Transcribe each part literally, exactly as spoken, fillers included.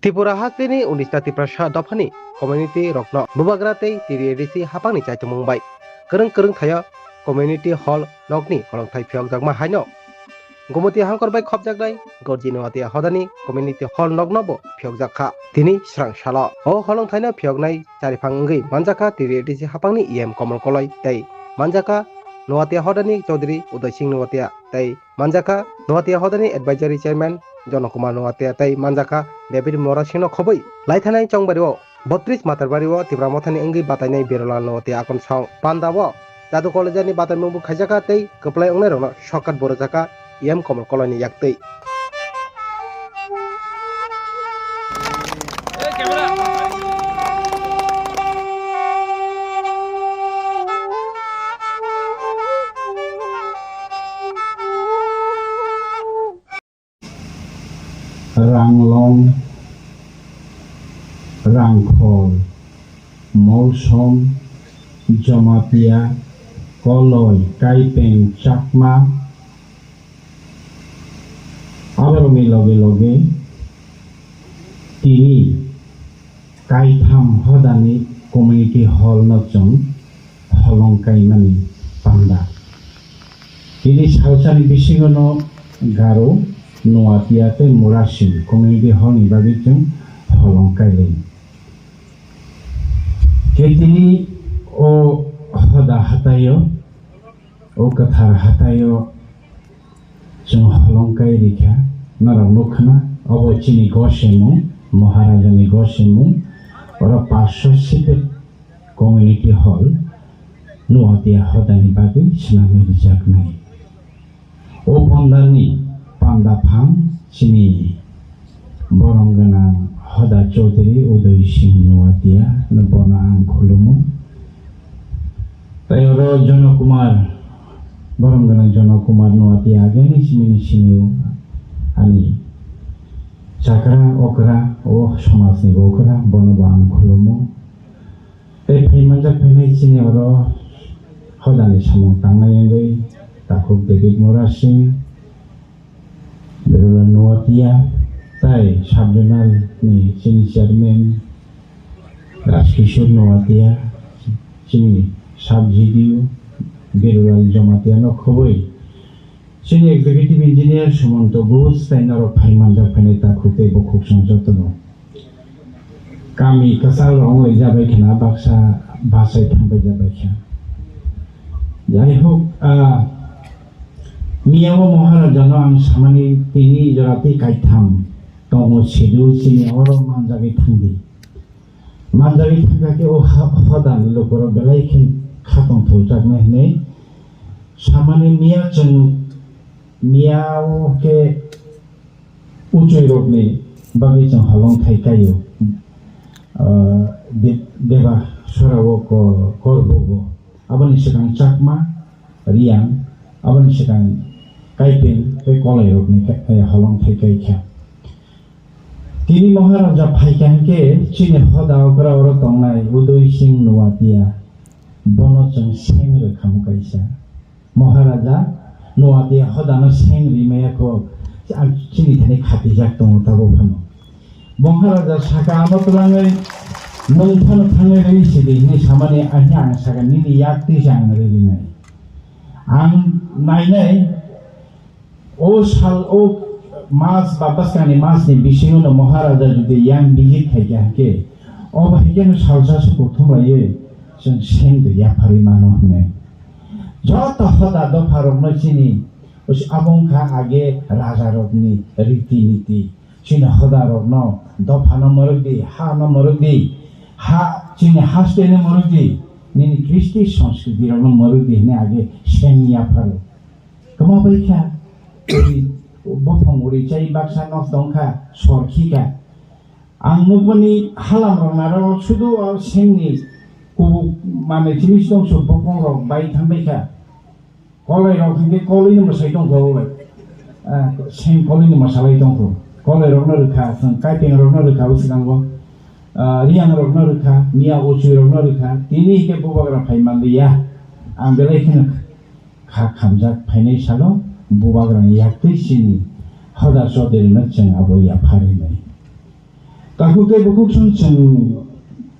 Tripura hakteni unista Tiprasa dophani community rokno bubagra tei T D A D C hapangni chaitumung bai kwrwng kwrwng thaio community hall nokni holongthai phiyokjakma haino Gumoti hangkor bai khopjaknai Gorji Noatia hodani community hall nokno bo phiyokjak kha. Tini srang salo o holongthaino phiyoknai chariphang wngwi manjakha T D A D C hapangni E M Komol Koloi tei manjakha Noatia hodani Chaudhary Uday Singh Noatia tei manjakha Noatia hodani advisory chairman Jono Kumar Noatia tei manjakha David Mora Singh no khobwi laithanai chongbario Botris Matarbari o Tipra Mothani wngwi batainai Birolal Noatia akon sao panda o Jadu College ni bataimung bo khaijakha tei kwplai wngnai rokno shortcut bo rwjakha E M Komol Koloi ni yaktwi. Ranglong, Rangkhol, Molsom, Jamatia, Koloi, Kaipeng, Chakma, aborokni loge loge tini kaitham hodani community hall no chwng holong kaimani panda. Tini salsani bisingono Garo, Noatia tei Murasing community hall ni bagwi chwng holong kailai. Khe tini o hoda hataio, o kwthar hataio chwng holong kai rikha, norok nukhana, obo chini gosemung, Maharajani gosemung, oro paanch sho seat community hall Noatia hodani bagwi swnamwi rijaknai. O pondani panda phang chini borom gwnang Hoda Chaudhary Uday Singh Noatia no bono ang khulumo. Tei oro Jono Kumar, borom gwnang Jono Kumar Noatia ageni simini sinio ani chakra okra o somajni okra bono bo ang khulumo. Tei phai manjak phainai chini oro hodani samung tangnai wngwi takhuk David Mora Singh, Berula Noatia, tei sub-zonal ni chini chairman Rajkishore Noatia, chini sub G D O Berula Jamatia no khobwi chini executive engineer Sumanto Ghosh tei norok phai manjak phainai takhuk tei bukhuk song jotono. Kami kwchal rok wngwi jabai khna baksa bachai thangbai jabai kha. Jai hok, ah, miyao Maharaja no ang samani tini jora tei kaitham tongo sidu chini oro manjagwi thangdi. Manjagwi thangkha khe o ha-, hodani lukurok belai khe khatong thokjaknai hwnwi samani miya chwng miyao khe Uchuirokni bagwi chwng holong thai kaio, ah, de-, deba sorao ko-, korbogo. Aboni swkang Chakma, Riyang, aboni swkang Kaipeng tei Kolairokni khe, eh, holong thai kai kha. Tini Maharaja phai kha hwnkhe chini hoda okra oro tongnai Udoi Singh Noatia, bono chwng seng rwkhamu kaisa. Maharaja Noatia hodano seng rimaya kho, ang chini thani khatijak tongo tabuk phano. Maharaja saka ano twlangwi nwng phano thangwi rwi sidi hinwi samani ahi ang saka nini yak twi se ang rwi rinai. Ang nainai o sal o mas ba bwskangni masni bisingo no Maharaja jodi yang visit khaikha hwnkhe obo haikhe no salsa se kuthum laiwi chwng seng twi yapharwi mano hwnwi. Joto hoda dopha rokno chini abo wngkha age raja rokni riti niti. Chini hoda rokno dopha no morok di, ha no morok di, ha chini haste no morok di, nini kristi sanskriti rokno morok di hwnwi age seng yapharo. Kwma bai kha, uri, buphang uri chai baksa nok tong kha, sor khi kha. Ang nukmani halam rok narok sudu o sengni kubuk manwi chini song su buphang rok bai thang bai kha. Koloi rok hingke koloi ni mwsai tong kho bai. Ah, seng koloi ni mwsalai tong kho. Koloi rok no rwkha, chwng kaipeng rok no rwkha o swkango. Ah, riyang rok no rwkha, miya uchui rok no rwkha. Tini hingke bubagra phai manliya. Ang belai kheno kha khamjak phainai salo bubagrani yaktwi chini hoda Chaudhary no chwng abo yapharwi nai. Takhuk tei bukhuk song chwng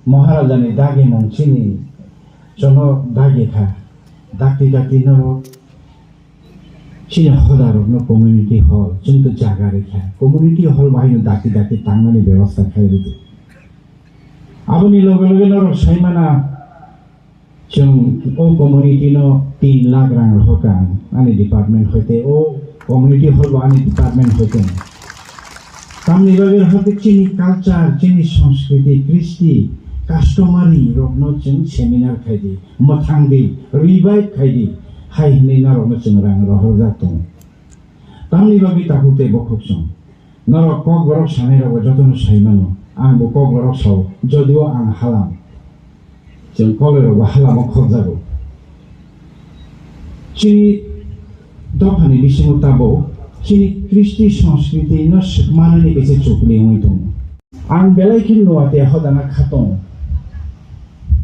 Maharajani dagi mung chini chono dagi kha. Dakti dakti norok chini hoda rokno community hall chwng to jaga rikha. Community hall bahai no dakti dakti tangmani bebostha khai rwdi. Aboni loge loge norok saimana Chwng o community no tin lakh rang rohorkha ang ani department hoite, o community hall bo ani department hoite. Tamni bagwi rohorkhe chini culture, chini sanskriti, kristi, customary rokno chwng seminar khaidi, mwthangdi, revive khaidi, hai hwnwi norokno chwng rang rohorjak tongo. Tamni bagwi takhuk tei bokhuk chwng. Norok kokborok sanairokbo jotono sai mano. Angbo kokborok sao, jodio ang halam. Chwng kolerokbo halamo khokjago. Chini dophani bisingo tabuk chini kristi sanskriti no swkmanani kaisa chukli wngwi tongo. Ang belai khe nuatia hodana kha tongo.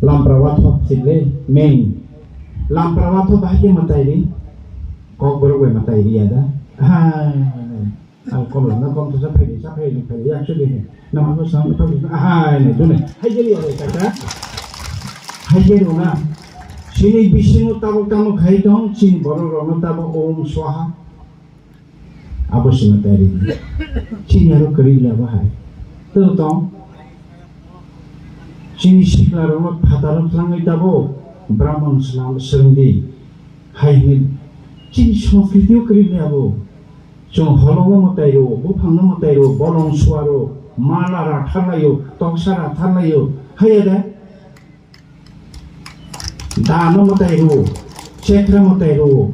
Lampra wathok chikle main. Lampra wathok bahai khe mwtai ri. Kokborok bai mwtai ri ya da. Hai. Ang kom lang, kom to sa phai, sa phai ni phai, yang sudi ni. Nama ko sang phai, hai ni, dune. Hai jeli ya, kaka. Hai jeli na. Chini bisingo tabuk tamo khai tong, chini borok rokno tabuk om swaha. Abo sima tari. Chini aro kari ya bahai. To tong. Chini sikla rokno phataro thlangwi tabuk. Brahman slam srwngdi. Hai ni. Chini sanskriti o kari ya bo. Chwng holongno mwtai rwo, buphangno mwtai rwo, bolong sua rwo, mala ra tharlaio, toksa ra tharlaio, haiya de? Dano mwtai rwo, chekra mwtai rwo.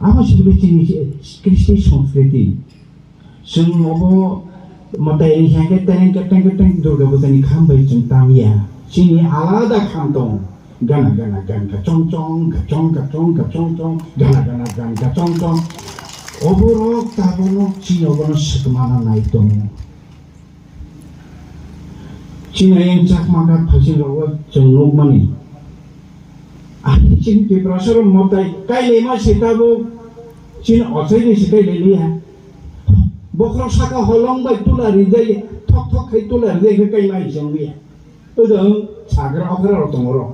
Abo sibili chini kristi sanskriti. Chwng obo mwtai ri khe tereng keteng keteng Durga Puja ni kham bai chwng tam ya. Chini alada kham tongo. Gana gana gan ka chong chong, ka chong ka chong, ka chong chong, gana gana gan ka chong chong. Oborok tabono chini obono swkmana nai tongo. Chini ayang chakma kha phaising rogo chwng nukmani. Ani chini Tiprasa rok motai kailai ma se tabuk chini ochai ni se kailai liya. Bokhorok saka holong bai tula rijai thok thok khai tula rijai khe kailai chwng liya. Odo sagra okra rok tongo rok.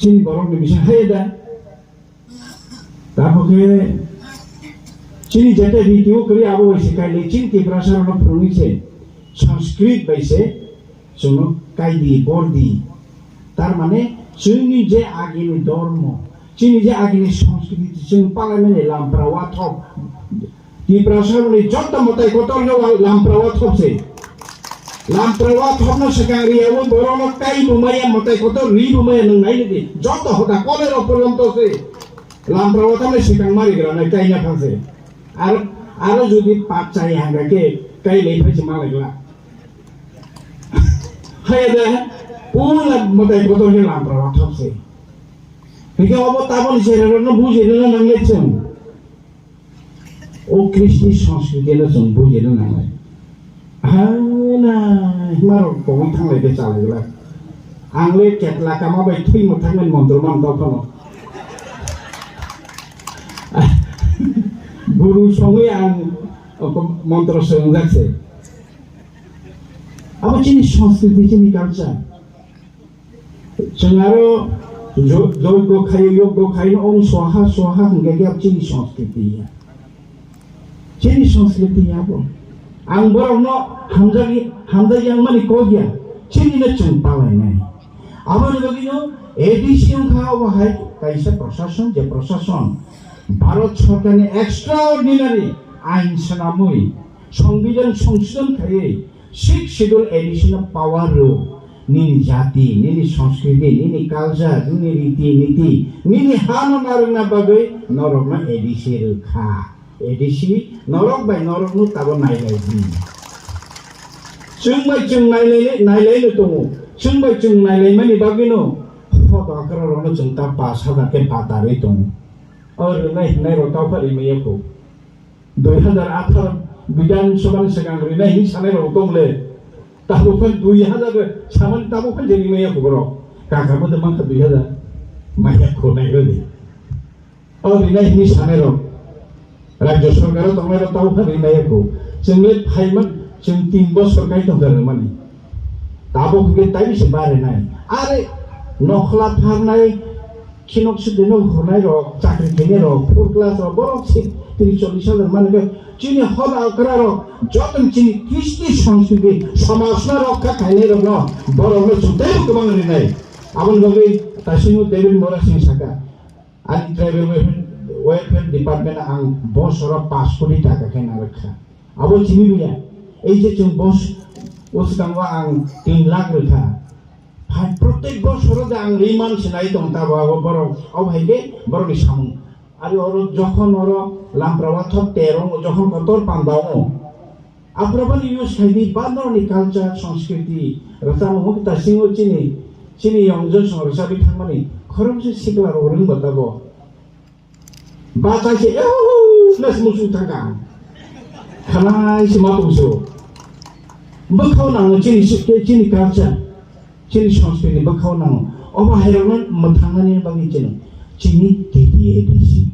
Chini borok ni bising hai da. Tamo khe chini jeta riti o kwrwi abo bai se kailai chini Tiprasa rok no phwrwngwi se Sanskrit bai se chwngno kaidi bordi. Tar mane chwngni je agini dormo, chini je agini Sanskrit chwng palaimani lampra wathok Tiprasa rokni joto mwtai kotor no lampra wathok se. Lampra wathok no swkang riyawi borok no kai bumaya mwtai kotor ri bumaya nwng nai nidi. Joto hoda kole rok porjonto se. Lampra wathok no swkang mari gra nai kai na thang se. Ar aro jodi pachai hanga ke kai lei phai se malai gla. Haya da pula mwtai kotor ke lampra wathok se. Hingke obo taboni cherairokno bujina nanglai chwng. O Kristi Sanskriti no chwng bujina nanglai. Hana himarok koboi thanglai de chalai glak. Ang le ketla kama bai thwi mwthangmani montro man tong phano. Guru songwi ang montro swngjak se. Abo chini Sanskriti, chini culture. Chwng aro jo-, joigo khaio, yoggo khaino om swaha, swaha hwnkhe khe chini Sanskriti ya. Chini Sanskriti ya bo. Ang borokno hamjak, hamjak yang mani kok ya. Chini no chwng palainai. Aboni bagwino A D C wngkha obo hai kaisa prosason, je prosason Bharat Sorkarni extraordinary ain swnamwi, Songbidan songsodon khaiwi, Sixth Schedule A D C no power rw, nini jati, nini sanskriti, nini culture, nini riti niti, nini ha no narwkna bagwi norokno A D C rwkha. A D C norok bai norokno tabo nailai di. Chwng bai chwng nailai, nailai no tongo. Chwng bai chwng nailai mani bagwi no hoto akhoro rokno chwng ta pass hajar khe batarwi tongo. O rwnai hwnai rok tau phari maya kho. Dui hajar atharo Bidhan Sabha ni swkang rinai hinwi sanai rok tong le. Tabuk phan dui hajar samani tabuk phan jeni maya kho borok. Kaka bo de mankha dui hajar. Maya kho nai rodi. O rinai hinwi sanai rok. Rajya Sarkar o tongnai rok tabuk phan rinai kho. Chwng le phaiman Chwng tin bosor kai tongkha rwmani. Tabuk hwnkhe taibi se barinai. Are nokhla pharnai, khinok sudino hurnairok, chakri khainairok, fourth class rok, borok se tris chollish hajar mani khe chini hoda okrarok, joto chini kristi sanskriti somajno rokha khainairokno borokno chwng teibo kwbang rinai. Aboni bagwi taisingo David Mora Singh saka, ani tribal welfare, welfare department ang bosoro pash koti taka khe narwkha. Abo chini biya. Ei je chwng bos, o swkango ang tin lakh rwkha. Hai, protek bosoro je ang riman sinai tong tabo abo borok, abo hai khe borokni samung. Ari oro jokhon oro lampra wathok terong jokhon kotor panda o. Aphuru bani use khai di ba norokni culture, sanskriti, rwchapmung hwn ta singo chini, chini yong josong rwchapwi thangmani khoroksa sikla rok rwng ba tabo. Ba tai se, "Ehu, nas musung thangka." Khanai se ma tongso. Bwkhao nango chini sikhe, chini culture, chini sanskriti bwkhao nango. Obo hairokno mwthangnani bagwi chini, chini T T A D C.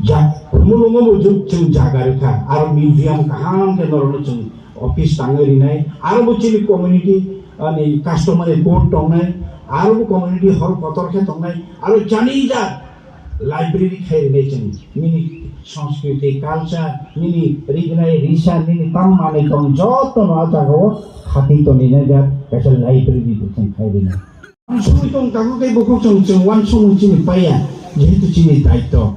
Ja, Khumulwngo bo chwng, chwng jaga rwkha. Aro museum kaham khe norokno chwng office tangwi rinai. Aro bo chini community, ani customary code tongnai. Aro bo community hall kotor khe tongnai. Aro jani ja library khai rinai chwng. Nini sanskriti, culture, nini rignai, risa, nini tam manwi tong jotono a jagao khati tongwi nai jak kaisa library bo chwng khai rinai. Sumui tong tago khe bukhuk chwng chwng uansukmung chini paiya, jehetu chini daityo,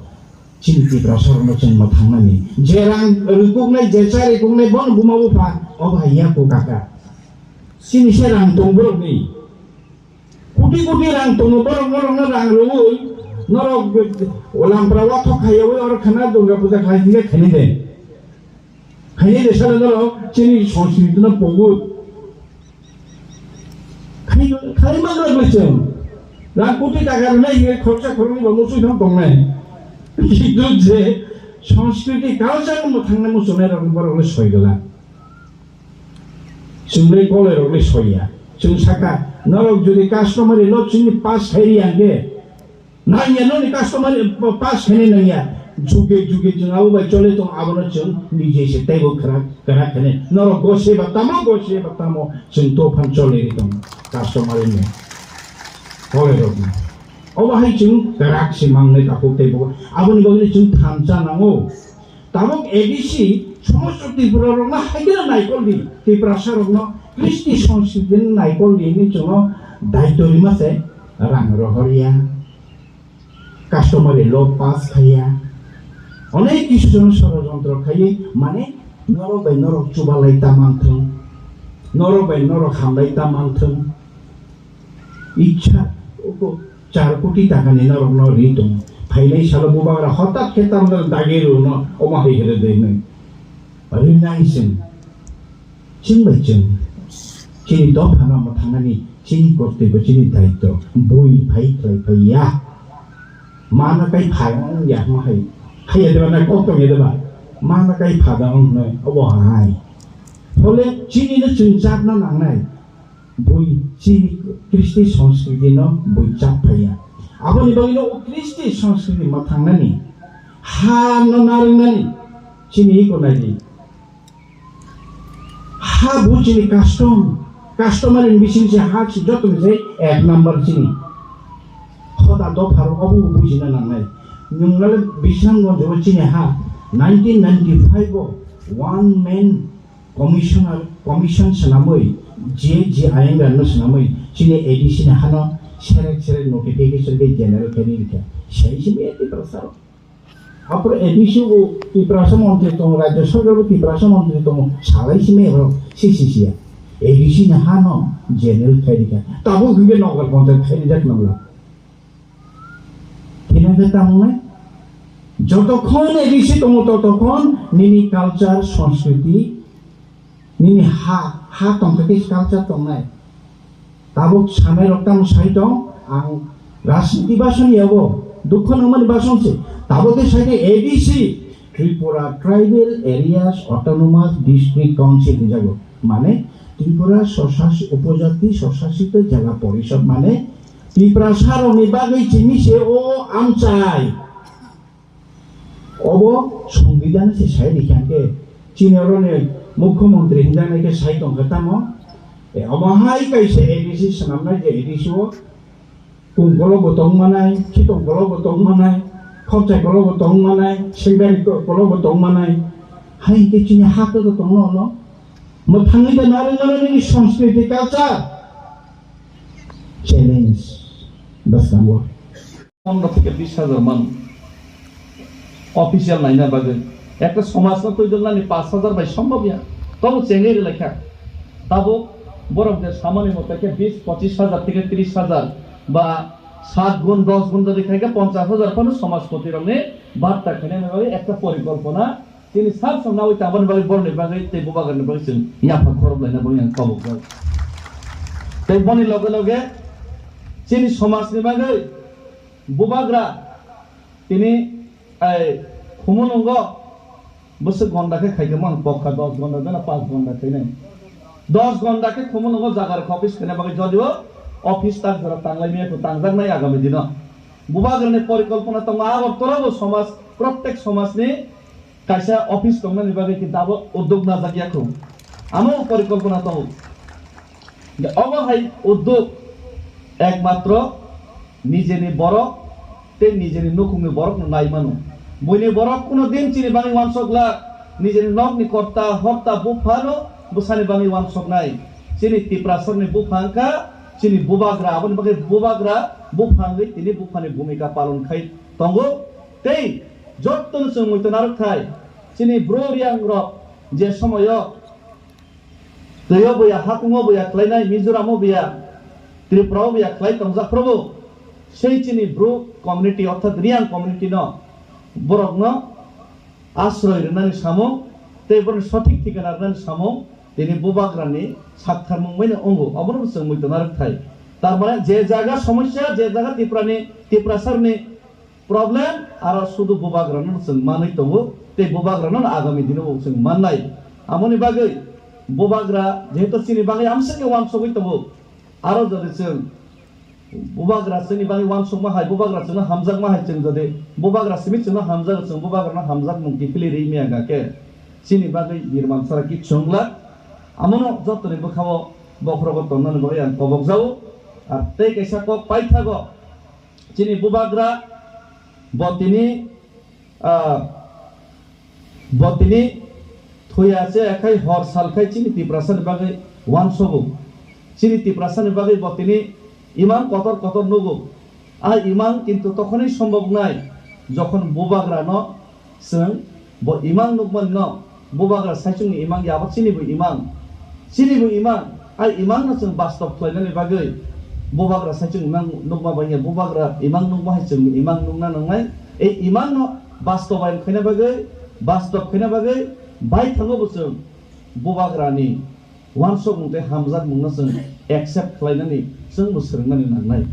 chini Tiprasa rokno chwng mwthangnani. Je rang rikuknai, je cha rikuknai, bono buma bupha, obo hai yaku kaka. Chini se rang tong borokni. Koti koti rang tongo borok, norokno rang rwui, norok lampra wathok khaiyaui oro khana Durga puja khlai thangkhe khaini de. Khaini de salo norok chini sanskriti no pogo. Khai, khai mangrok le chwng. Rang koti taka rwnai hinkhe khoroksa khoroknwi bo muchung thang tongnai. Kintu je sanskriti culture no mwthangnai muchungnai rokni borok le soi glak. Chwng le koloi rok le soiya. Chwng saka, norok jodi customary law chini pass khai riya hinkhe, nangya noni customary pass khainai nangya. Juge juge chwng abo bai chole tong abono chwng nije se teibo kwrak kwrak khainai. Norok gose ba tamo, gose ba tamo chwng to phan chole ri tong customary no. Koloi rok no. Obo hai chwng kwrak se mangnai takhuk teibo. Aboni bagwi chwng thansa nango. Tabuk A D C somosto Tripura rokno haikhe naikol di, Tiprasa rokno kristi sanskriti naikol di hinwi chwngno daityo rima se rang rohorya, customary law pass khaiya, onek kisu jono sorojontro khaiwi mane norok bai norok chubalai ta manthwng, norok bai norok hamlai ta manthwng. Icha, uko char koti taka ni norok no ri tongo. Phainai salo bubagra hotat khe tamno dagi rw no omo hai hwrwi de nai. Rinai chwng. Chwng bai chwng. Chini dopha no mwthangnani chini kortoi bo chini daityo. Bui phai khlai phai ya. Mana kai phai ong ya ma hai. Hai ya deba na kok tong ya deba. Mana kai phada ong nai. Obo hai. Phole chini no chwng chak na nangnai. Bui chini kristi sanskriti no bui chap phaiya. Aboni bagwi no o kristi sanskriti mwthangnani, ha no narwknani chini iko naidi. Ha bo chini custom, customary ni bising se ha si joto ni se ek number chini. Hoda dopha rok obo bujina nangnai. Nungnale Bisramganj o chini ha nineteen ninety-five o one man Commissioner, commission swnamwi, J G Iyengar no swnamwi, chini A D C ni hano serek serek notification tei general khe ri rikha. Sai simi A D Tiprasa rok. Aphuru A D C bo Tiprasa montri tongo, Rajya Sarkar bo Tiprasa montri tongo, salai simi abo C C C ya. A D C ni hano general khe rikha. Tabuk hwnkhe Nagar Panchayat khe rijak nangla. Thinangkhe tamo nai? Jotokhon A D C tongo, totokhon nini culture, sanskriti, nini ha, ha tongkha khe culture tongnai. Tabuk sanai rok tamo sai tong, ang rajniti bason yabo, dukho nangmani bason se. Tabuk khe sai khe A D C, Tripura Tribal Areas Autonomous District Council hinjago. Mane Tripura Swshasit, Upojati Swshasito Jela Porishod, mane Tiprasa rokni bagwi chini se o amchai. Obo Songbidan se sai rikha khe chini oroni Mukhyamantri hinjaknai khe sai tongkha tamo. E, omo hai kaisa A D C swnamnai je A D C o kungkolo bo tong manai, khitongkolo bo tong manai, khopchai kolo bo tong manai, sengdari ko-, kolo bo tong manai. Hai khe chini ha to tongno no. Mwthangwi da narwk mano nini sanskriti culture. Challenge. Bwskango. Pondro theke bis hajar man official naina bagwi. Ekta somajno twi dongnani pash hajar bai sombhob ya. Tobo chengwi rwlaikha. Tabuk borok je samani moto khe bis pochish hajar theke trish hajar ba sat gun, dos gun jodi khai khe ponchash hajar phano somajpoti rokni barta khainani bagwi ekta porikolpona chini sab song nawi tangmani bagwi borokni bagwi tei bubagrani bagwi chwng yapha khorok laina bagwi ang kobok jak. Tei boni loge loge chini somajni bagwi bubagra tini, ai, khumu nungo bwswk gonda khe khaikhe mang pokha dos gonda jana panch gonda khainai. Dos gonda khe khumu nungo jaga rok office khaina bagwi jodio office tak jora tanglai maya kho tangjaknai agami dino. Bubagrani porikolpona tongo Agartala bo somaj, prottek somajni kaisa office tongnani bagwi khe dabo uddog najak ya kho. Amo porikolpona tongo. Je obo hai uddog ekmatro nijeni borok tei nijeni nukhungni borokno nai mano. Buini borok kuno din chini bagwi uansuk glak, nijeni nokni korta horta buphano bwsani bagwi uansuknai. Chini Tiprasarni bupha wngkha chini bubagra, aboni bagwi bubagra bupha wngwi tini buphani bhumika palon khai tongo. Tei jottoni chwng muitu narwk khai chini bru riyang rok je somoyo Twiyo buya, hakungo buya khlainai, Mizoramo buya, Tripurao buya khlai tongjak phrobo, sei chini Bru community, orthat Riyang community no, borokno asroi rwnani samung tei borokni sothik thikana rwnani samung tini bubagrani saktharmung bai no wngo, obono bo chwng muitu narwk thai. Tar mane je jaga somosya, je jaga Tiprani, Tiprasarni problem aro sudu bubagrano chwng manwi tongo, tei bubagrano agami dino bo chwng mannai. Amoni bagwi bubagra jehetu chini bagwi amswk khe uansugwi tongo, aro jodi chwng bubagra chini bagwi uansukma hai, bubagra chwngno hamjakma hai chwng jodi bubagra simi chwngno hamjago, chwng bubagrano hamjakmung kiphilwi rwi maya hwnkha khe chini bagwi nirman sara kichu wng glak. Amono jotoni bwkhao bokhorogo tongnani bagwi ang kobokjago. Ar tei kaisa kok paithago. Chini bubagra bo tini, ah, bo tini thuya se khai hor sal khai chini Tiprasani bagwi uansogo. Chini Tiprasani bagwi bo tini imang kotor kotor nugo. A imang kintu tokhonwi sombok nai, jokhon bubagrano Chwng bo imang nukmani no, bubagra saichung ni imang ya, abo chini bo imang. Chini bo imang, ai imang no chwng bastob khlainani bagwi bubagra saichung imang nukma bai ya, bubagra imang nukma hai chwng imang nukna nangnai. Ei imang no bastob bai khaina bagwi, bastob khaina bagwi bai thango bo chwng bubagra ni uansukmung tei hamjakmungno chwng accept khlainani chwngbo swrwngnani nangnai.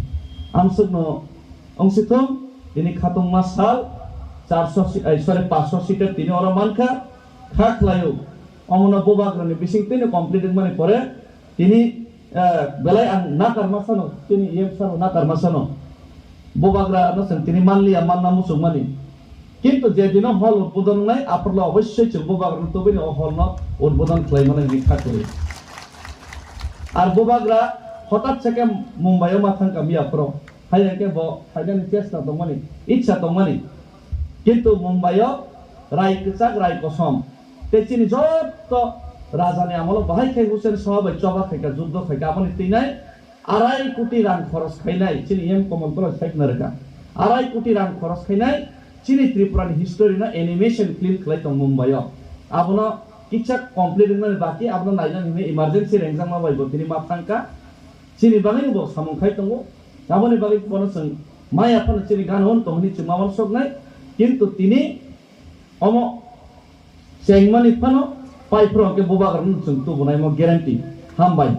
Amsukno wngsithung, tini khatungma sal charso si-, ai, sorry, paanch so seat tini oro mankha, kha khlaio. Omono bubagrani bising tini complete wngmani pore tini, eh, belai ang nakarma sano, tini E M sano nakarma sano. Bubagra no chwng tini manliya, manna muchungmani. Kintu je dino hall udbodon wngnai, aphuru obossoi chwng bubagrano tubui ni o hall no udbodon khlai mano hinwi kha kwrwi. Ar bubagra hotat se khe Mumbai o ma thang kami aphuru. Hai khe bo phainani chesta tongmani, ichha tongmani. Kintu Mumbai o rai kwchak, rai kosom. Tei chini jotto rajani amolo bahai khe Hussein Shah bai choba khaika, juddo khaika, aboni twinai arai koti rang khoros khainai, chini M Komol Koloi sai khna rwkha. Arai koti rang khoros khainai, chini Tripura ni history no animation film khlai tong Mumbai o. Abono kisa complete wngnani baki, abono naina hinwi emergency rengjakma bai bo tini ma thangkha. Chini bagwi bo samung khai tongo. Aboni bagwi bono chwng maya phano chini gana on tong hinwi chwng ma uansuknai. Kintu tini omo chengmani phano pai phuru hwnkhe bubagrano chwng tubunai mo guarantee. Hambai.